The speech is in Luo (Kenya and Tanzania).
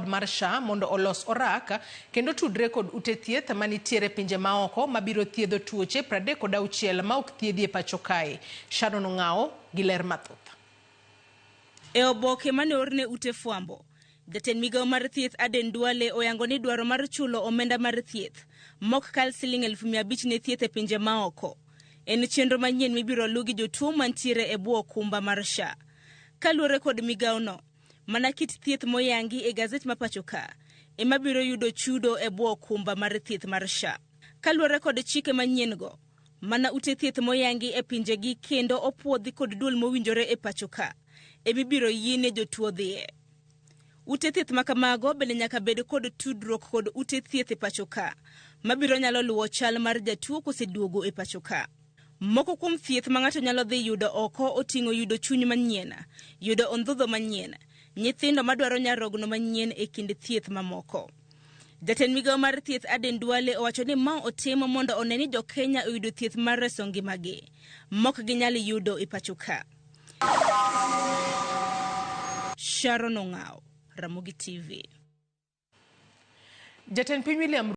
bod mar SHA mondo olos orak kendo tudre kod ute thieth manitiere pinje maoko mabiro thiedho tuoche 36 ma ok thiedhi e pacho kae. Sharon Ong'awo gi ler mathoth. E oboke mane oorne ute fwambo, jatend migawo mar thieth Aden Duale oyango ni dwaro mar chulo omenda mar thieth mok kal siling 500,000 ne thieth e pinje maoko en chenro manyien mibiro luw gi jotuo mantiere e bwo okumba mar SHA. Kaluwore kod migawono, mana kit thieth moyangi e gazet ma pacho ka ema biro yudo chudo e bwo okumba mar thieth mar SHA. Kaluwore kod chike manyien go, mana ute thieth moyangi e pinjegi kendo opuodhi kod duol mowinjore e pacho ka emibiro yiene jotuo dhiye. Ute thieth ma kamago bende nyaka bed kod tudruok kod ute thieth e pacho ka mabiro nyalo luwo chal mar jatuo koseduogo e pacho ka. Moko kuom thieth ma ng'ato nyalo dhi yudo oko oting'o yudo chuny manyien, yudo ondhudho manyien, nyithindo madwaro nyarogno manyien e kind thieth mamoko. Jatend migawo mar thieth Aden Duale owacho ni ma otimo mondo one ni jo-Kenya oyudo thieth mar reso ngimagi mok ginyal yudo e pacho ka. Sharon Ong'awo, Ramogi TV. Jatend piny William